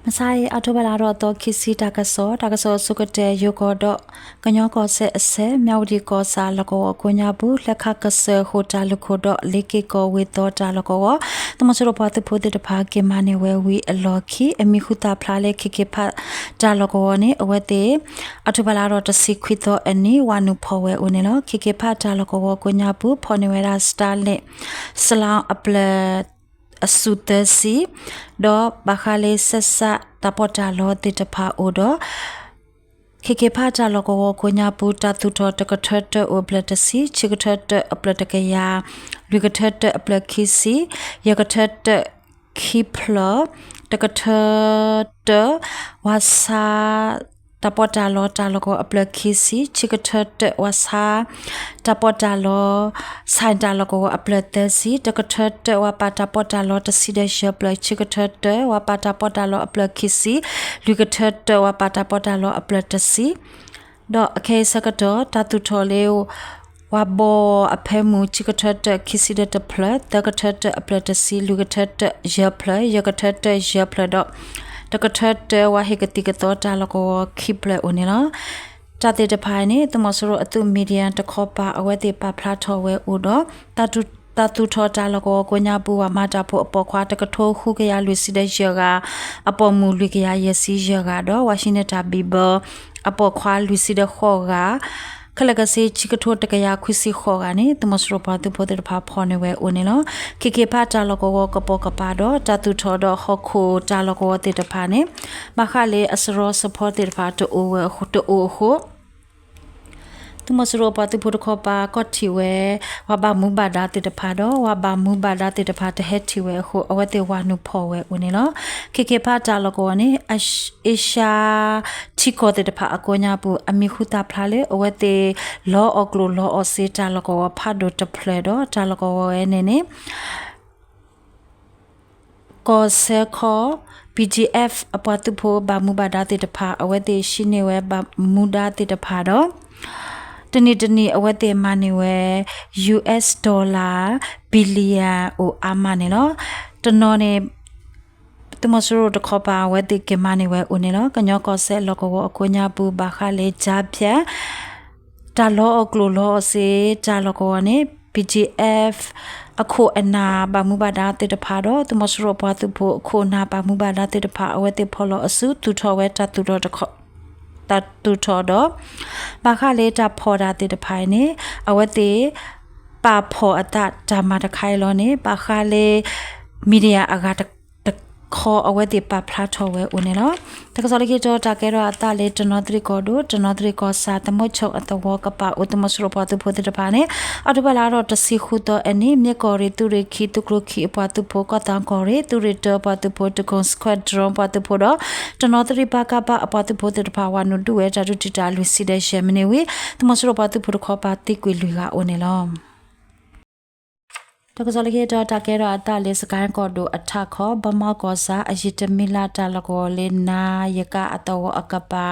မဆါအံၤ အီးထိဘၢၣ်လါထီၣ်သီ ခံဆံ တၢ်ကစီၣ်, တၢ်ကစီၣ်အဆိကတၢၢ် ယိၤကီၢ်ဒီး ကညီကီၢ်စဲၣ်အဆဲး မၠၣ်ဝတံၣ်ကီၢ်ဆၣ်လီၢ်ကဝီၤကိးညါပူၤ လၢခါကစၢၢ်ဃိာ်တၢ်လုၢ်ခိၣ်ဒီး လ့က့ၢ်ကီၢ်ဝ့ၢ်သီတၢ်လီၢ်ကဝီၤ သုးမီၤစိရိၤပှၤသုးဖိသ့ၣ်တဖၣ် က့ၤမၤန့ၢ်ဝဲဝံၤအလီၢ်ခံ အမံၤဟူသၣ်ဖျါလၢ ခ့ခ့ဖးတၢ်လီၢ်ကဝီၤန့ၣ် အဝဲသ့ၣ် အီးထိဘၢၣ်လါထီၣ်တဆံခွံသီအနံၤ ဝၤနုာ်ဖီၣ်ဝဲအိၣ်န့ၣ်လီၤ. ခ့ခ့ဖးတၢ်လီၢ်ကဝီၤကိးညါပူၤ ဖီၣ်န့ၢ်ဝဲဒၣ် Starlink စလီအပျၢၢ် အစုသၢဆံ, ဒီးဘၣ်ဃးလၢ ဆက်စပ် တၢ်ပီးတၢ်လီသ့ၣ်တဖၣ်အိၣ်ဒီး ခ့ခ့ဖးတၢ်လီၢ်ကဝီၤကိးညါပူၤ တၢ်သူၣ်ထီၣ်တကထၢတၢအပျၢၢ်တဆံ, ဆံကထၢတၢအပျၢၢ်တကယၤ, လွံၢ်ကထၢတၢအပျၢၢ်ခံဆံ, ယဲၢ်ကထၢတၢခံဖျၢၣ်, တကထၢတၢ ဝၤဆါ တၢ်ပီးတၢ်လီတၢ်လီၢ်ကဝီၤအပျၢၢ်ခံဆံ, ဆံကထၢတၢ ဝၤဆါ တၢ်ပီးတၢ်လီ ဆဲးတၢ်လီၢ်ကဝီၤအပျၢၢ်သၢဆံ, တကထၢတၢ ဝၤပာ်တၢ်ပီးတၢ်လီတဆံဒီးယဲၢ်ဖျၢၣ်, ဆံကထၢတၢ ဝၤပာ်တၢ်ပီးတၢ်လီအပျၢၢ်ခံဆံ, လွံၢ်ကထၢတၢ ဝၤပာ်တၢ်ပီးတၢ်လီအပျၢၢ်တဆံ, ဒီးအခဲအံၤဆၢကတီၢ် တၢ်သူၣ်ထီၣ်လၢ ဝၤဘီအဖၢမုၢ် ဆံကထၢတၢခံဆံဒီးတဖျၢၣ်, သၢကထၢတၢအပျၢၢ်တဆံ, လွံၢ်ကထၢတၢယဲၢ်ဖျၢၣ်, ယဲၢ်ကထၢတၢယဲၢ်ဖျၢၣ်ဒီး တကထၢတၢ ဝၤဟ့ၣ်ကသံၣ်ကသီတၢ်လီၢ်ကဝီၤခံဖျၢၣ်အိၣ်န့ၣ်လီၤ. တၢ်သ့ၣ်တဖၣ်န့ၣ် သုးမီၤစိရိၤအသုး media တခီပၤ အဝဲသ့ၣ်ပာ်ဖျါထီၣ်ဝဲအိၣ်ဒီး တၢ်သူၣ်ထီၣ်တၢ်လီၢ်ကဝီၤကိးညါပူၤ ပှၤမၤတၢ်ဖိအပိာ်ခွါ တကထိဃုကယၤလွံၢ်ဆံဒီးယဲၢ်ဂၤ, အပိာ်မုၣ်လွံၢ်ကယၤယဲၢ်ဆံယဲၢ်ဂၤဒီး ဝါၡံန့ၣ်တၢ်ဘံၣ်ဘၢ အပိာ်ခွါလွံၢ်ဆံဒီးဃိးဂၤ, ခဲလၢာ်ခဲဆ့ ဆံကထိတကယၤခွံဆံဃိးဂၤန့ၣ် သုးမီၤစိရိၤပှၤသုးဖိသ့ၣ်တဖၣ်ဖီၣ်န့ၢ်ဝဲအိၣ်န့ၣ်လီၤ. ခ့ခ့ဖးတၢ်လီၢ်ကဝီၤကပိာ်ကပၤဒီး တၢ်သူၣ်ထီၣ်ဒီးဟီၣ်ခိၣ်တၢ်လီၢ်ကဝီၤသ့ၣ်တဖၣ်န့ၣ် ဘၣ်ဃးလၢအစရီစဖီသ့ၣ်တဖၣ်တအိၣ်ဝဲတအိၣ်အဃိ သုးမီၤစိရိၤပှၤသုးဖိတခီပၤ ကီၢ်ထံၣ်ဝဲ ပှၤဘၣ်မူဘၣ်ဒါသ့ၣ်တဖၣ်ဒီး ပှၤဘၣ်မူဘၣ်ဒါသ့ၣ်တဖၣ်တဟဲထံၣ်ဝဲအဃိ အဝဲသ့ၣ်ဝၤနုာ်ဖီၣ်ဝဲအိၣ်န့ၣ်လီၤ. ခ့ခ့ဖးတၢ်လီၢ်ကဝီၤန့ၣ် အ့ရှါထံကီၢ်သ့ၣ်တဖၣ်အကိးညါပူၤ အမံၤဟူသၣ်ဖျါလၢ အဝဲသ့ၣ်လီအီၣ်ကျိၣ်လီအီၣ်စ့တၢ်လီၢ်ကဝီၤဖးဒိၣ်တဖျၢၣ်ဒီး တၢ်လီၢ်ကဝီၤဝဲန့ၣ်န့ၣ် ကီၢ်စဲၣ်ခီ ပံၣ်ဒံၣ်အဲၣ် အပှၤသုးဖိဘၣ်မူဘၣ်ဒါသ့ၣ်တဖၣ် အဝဲသ့ၣ်ဟံးန့ၢ်ဝဲဘၣ်မူဒါသ့ၣ်တဖၣ်ဒီး တနံၣ်တနံၣ်အဝဲသ့ၣ်မၤန့ၢ်ဝဲ US dollar billion အိၣ်အါမးန့ၣ်လီၤ. တနီၤန့ၣ် သုးမီၤစိရိၤတခီပၤ အဝဲသ့ၣ်က့ၤမၤန့ၢ်ဝဲအိၣ်န့ၣ်လီၤ. ကညီကီၢ်စဲၣ်လီၢ်ကဝီၤအကိးညါပူၤ ဘၣ်ဃးလၢ ကြားဖြတ် တၢ်လီအီၣ်ကျိၣ်လီအီၣ်စ့တၢ်လီၢ်ကဝီၤန့ၣ် ပံၣ်ဒံၣ်အဲၣ် အခိၣ်အနၢ်ဘၣ်မူဘၣ်ဒါသ့ၣ်တဖၣ်ဒီး သုးမီၤစိရိၤပှၤသုးဖိအခိၣ်အနၢ်ဘၣ်မူဘၣ်ဒါသ့ၣ်တဖၣ် အဝဲသ့ၣ်ဖီၣ်လီၤအစု သူၣ်ထီၣ်ဝဲတၢ်သူၣ်ထီၣ်တခီ တၢ်သူၣ်ထီၣ်ဒီး ဘၣ်ဃးလၢတၢ်ဖီၣ်တၢ်သ့ၣ်တဖၣ်အံၤန့ၣ် အဝဲသ့ၣ် ပာ်ဖီၣ်အသးတၢ်မၤတခါအံၤလီၤန့ၣ် ဘၣ်ဃးလၢ media အဂၤတခီ အဝဲသ့ၣ်ပာ်ဖျါထီၣ်ဝဲအိၣ်န့ၣ်လီၤ. တၢ်ကစီၣ်လၢခံတီၤ တၢ်ကဲထီၣ်အသးလၢ တနီသရံၣ်ကီၢ်ဒိၣ် တနီသရံၣ်ကီၢ်ဆၣ် သမူခိၣ်အသဝီကပၤအိၣ် သုးမီၤစိရိၤပှၤသုးဖိသ့ၣ်တဖၣ်န့ၣ် အီးထိဘၢၣ်လါထီၣ်တဆံဃုသီအနံၤ မ့ၢ်ကီၢ်ရ့ၣ်သုးရ့ၣ်ခံ သုးကျိၤခံအပှၤသုးဖိ ကီၢ်သံကီၢ်ရ့ၣ် သုးရ့ၣ်တၢအပှၤသုးဖိ ဒုးခိၣ် squadron ပှၤသုးဖိဒီး တနီသရံၣ် ပကဖ အပှၤသုးဖိသ့ၣ်တဖၣ် ဝၤနုာ်ဒုးဝဲတၢ်ဒုးတံာ်တာ်လွံၢ်ဆံဒီးယဲၢ်မံးနံးဝံၤ သုးမီၤစိရိၤပှၤသုးဖိတခီပၤသံကွံာ်လွံၢ်ဂၤအိၣ်န့ၣ်လီၤ. တၢ်ကစီၣ်လၢခံတီၤ တၢ်ကဲထီၣ်အသးလၢ စကဲၣ်ကီၢ်ဒိၣ်အထးခီ ဘီမီကီၢ်ဆၣ် အယံၤတမံၤလၢ်တၢ်လီၢ်ကဝီၤလၢ နါယကၣ်အသဝီအကပၤ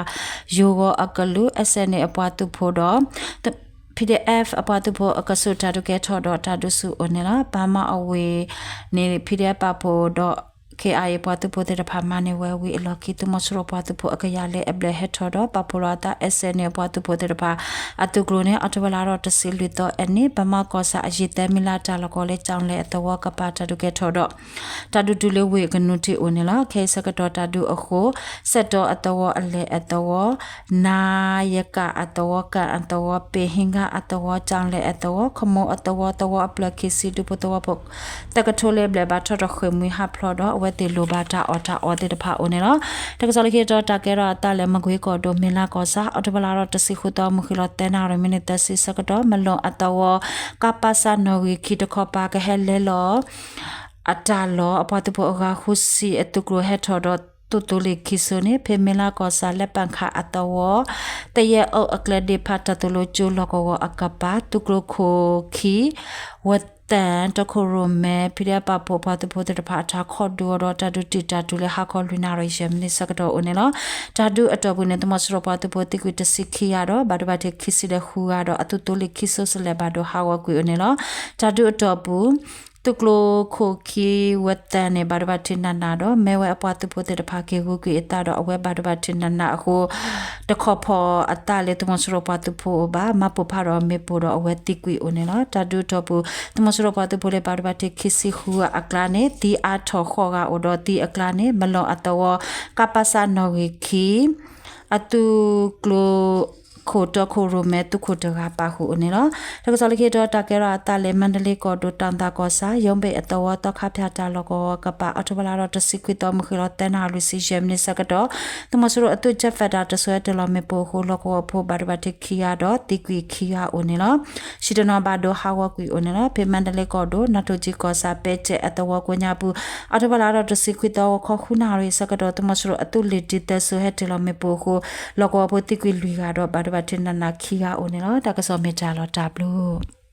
ယိၤဂီၤအကလုာ် SNA အပှၤသုးဖိဒီး PDF အပှၤသုးဖိအကဆူး တၢ်ဒုးကဲထီၣ်ဒီးတၢ်ဒုးဆူၣ်အိၣ်န့ၣ်လီၤ. ဘီမီအဝ့ၢ်န့ၣ် PDF ပာ်ဖှိၣ်ဒီး KIA ပှၤသုးဖိသ့ၣ်တဖၣ်မၤန့ၢ်ဝဲဝံၤအလီၢ်ခံ သုးမီၤစိရိၤပှၤသုးဖိအကယၤလၢအဘျဲၣ်ဟဲထီၣ်ဒီး ပာ်ဖှိၣ်လီၤအသး SNA အပှၤသုးဖိသ့ၣ်တဖၣ် အသုးကျိၤန့ၣ် အီးထိဘၢၣ်လါထီၣ်တဆံလွံၢ်သီအနံၤ ဘီမီကီၢ်ဆၣ် အယံၤသၢမံၤလၢ်တၢ်လီၢ်ကဝီၤလၢ ကၠီၣ်လဲၣ်အသဝီကပၤ တၢ်ဒုးကဲထီၣ်ဒီး တၢ်ဒုးတုၤလၢဝ့ၢ်ကနူးထံးအိၣ်န့ၣ်လီၤ. ခဲအံၤဆၢကတီၢ်တၢ်ဒုးအဃိ စဲးတီအသဝီ အလဲၢ်အသဝီ နါယကၣ်အသဝီ ကၣ်အသဝီ ပ့ၤဟ့ၣ်ဂါအသဝီ ကၠီၣ်လဲၣ်အသဝီ ခမိၢ်အသဝီ သဝီအပျၢၢ်ခံဆံ ဒူဖိသဝီဖိ သၢကထိလၢအဘျဲၣ်ဘၣ်ထီၣ်ထီၣ်ဃ့ၢ်မှံဟးဖျိးဒီး အဝဲသ့ၣ်လိၣ်ဘၣ်တၢ်အီၣ်တၢ်အီသ့ၣ်တဖၣ်အိၣ်န့ၣ်လီၤ. တၢ်ကစီၣ်လၢခံတီၤ တၢ်ကဲထီၣ်အသးလၢ မကွ့ကီၢ်ဒိၣ် မ့ၢ်လါကီၢ်ဆၣ် အီးထိဘၢၣ်လါထီၣ်တဆံဃုသီ မုၢ်ဃ့ၢ်လီၤသၢနၣ်ရံၣ် မံးနံးသၢဆံဆၢကတီၢ် မလိၣ်အသဝီ ကပစ နီၣ်ဂံၢ်ခံတခီပၤ ကဟဲလဲၤလီၤ အတၢ်လီၢ် အပှၤသုးဖိအဂၤဃုဆံအသုးကျိၤဟဲထီၣ်ဒီး သုးသိလ့ၣ်ခံစိန့ၣ် ဖဲမ့ၢ်လါကီၢ်ဆၣ် လဲပၣ်ခၣ်အသဝီ သယဲၢ်အီၣ်အကျဲဒ့ၣ်ဖးတၢ်သိၣ်လိကၠိလီၢ်ကဝီၤအကပၤ သုးကျိၤခိၣ်ခံ ဝသၣ် တီခိၣ်ရိၣ်မဲ PDF ပာ်ဖှိၣ်ပှၤသုးဖိသ့ၣ်တဖၣ်အတၢ်ခိးဒုးအီၤဒီး တၢ်ဒုးတံာ်တာ်တုၤလၢဟါခီလွံၢ်နၣ်ရံၣ်ယဲၢ်မံးနံးဆၢကတီၢ်အိၣ်န့ၣ်လီၤ. တၢ်ဒုးအတီၢ်ပူၤန့ၣ် သုးမီၤစိရိၤပှၤသုးဖိသံကွံာ်တဆံခံဂၤဒီး ဘၣ်ဒိဘၣ်ထံးခံဆံဒီးဃုဂၤဒီး အသုးသိလ့ၣ်ခံစိစလဲၣ်ဘၣ်ဒိဟးဂီၤကွံာ်အိၣ်န့ၣ်လီၤ. တၢ်ဒုးအတီၢ်ပူၤ သုးကျိၤခိၣ်ခံဝဲသၢန့ၣ် ဘၣ်ဒိဘၣ်ထံးနးနးဒီး မ့ၢ်ဝဲအပှၤသုးဖိသ့ၣ်တဖၣ်က့ၤဂုာ်ကွံာ်အသးဒီး အဝဲဘၣ်ဒိဘၣ်ထံးနးနးအဃိ တခီဖီအသးလၢသုးမီၤစိရိၤပှၤသုးဖိအိၣ်ဘၣ် မၤပိာ်ဖးဒီးမ့ၣ်ပိၢ်ဒီးအဝဲသံကွံာ်အိၣ်န့ၣ်လီၤ. တၢ်ဒုးအတီၢ်ပူၤ သုးမီၤစိရိၤပှၤသုးဖိလၢဘၣ်ဒိဘၣ်ထံးခံဆံဃုဂၤအကျါန့ၣ် သံအါထီၣ်ဃိးဂၤအိၣ်ဒီးသံအကျါန့ၣ် မလီၤအသဝီ ကပစ နီၣ်ဂံၢ်ခံ အသုးကျိၤခိၣ်တီခိၣ်ရိၣ်မဲသုးခိၣ်တဂၤပာ်ဃုာ်အိၣ်န့ၣ်လီၤ. တၢ်ကစီၣ်လၢခံတီၤ တၢ်ကဲထီၣ်အသးလၢ မါဒလ့ကီၢ်ဒိၣ် တၢ်သးကီၢ်ဆၣ် ယီဘ့ၣ်အသဝီ သီခါဖၠၣ်တၢ်လီၢ်ကဝီၤကပၤ အီးထိဘၢၣ်လါဒီးတဆံခွံသီ မုၢ်ဃ့ၢ်လီၤသၢနၣ်ရံၣ်လွံၢ်ဆံယဲၢ်မံးနံးဆၢကတီၢ် သုးမီၤစိရိၤအသုး Jet Fighter တစိၤဟဲတ့ၢ်လီၤမ့ၣ်ပိၢ်အဃိ လီၢ်ကဝီၤဖိဘၣ်ဒိဘၣ်ထံးခံဂၤဒီးသံကွံာ်ခံဂၤအိၣ်န့ၣ်လီၤ. ဆံတနီၤဘၣ်ဒိဟးဂီၤကွံာ်အိၣ်န့ၣ်လီၤ. ဖဲမါဒလ့ကီၢ်ဒိၣ် နၢ်ထိၣ်ကၠံကီၢ်ဆၣ် ပဲကဲအသဝီကိးညါပူၤ အီးထိဘၢၣ်လါဒီးတဆံခွံသီ ဂီၤခီဃုနၣ်ရံၣ်ဆၢကတီၢ် သုးမီၤစိရိၤအသုးလ့ၣ်ဒံသၢစိၤဟဲတ့ၢ်လီၤမ့ၣ်ပိၢ်အဃိ လီၢ်ကဝီၤဖိသံကွံာ်လွံၢ်ဂၤဒီးဘၣ်ဒိဘၣ်ထံးနးနးခံဂၤအိၣ်န့ၣ်လီၤ. တၢ်ကစီၣ်မ့ၢ်တၢ်လီၤတၢ်ဘျုး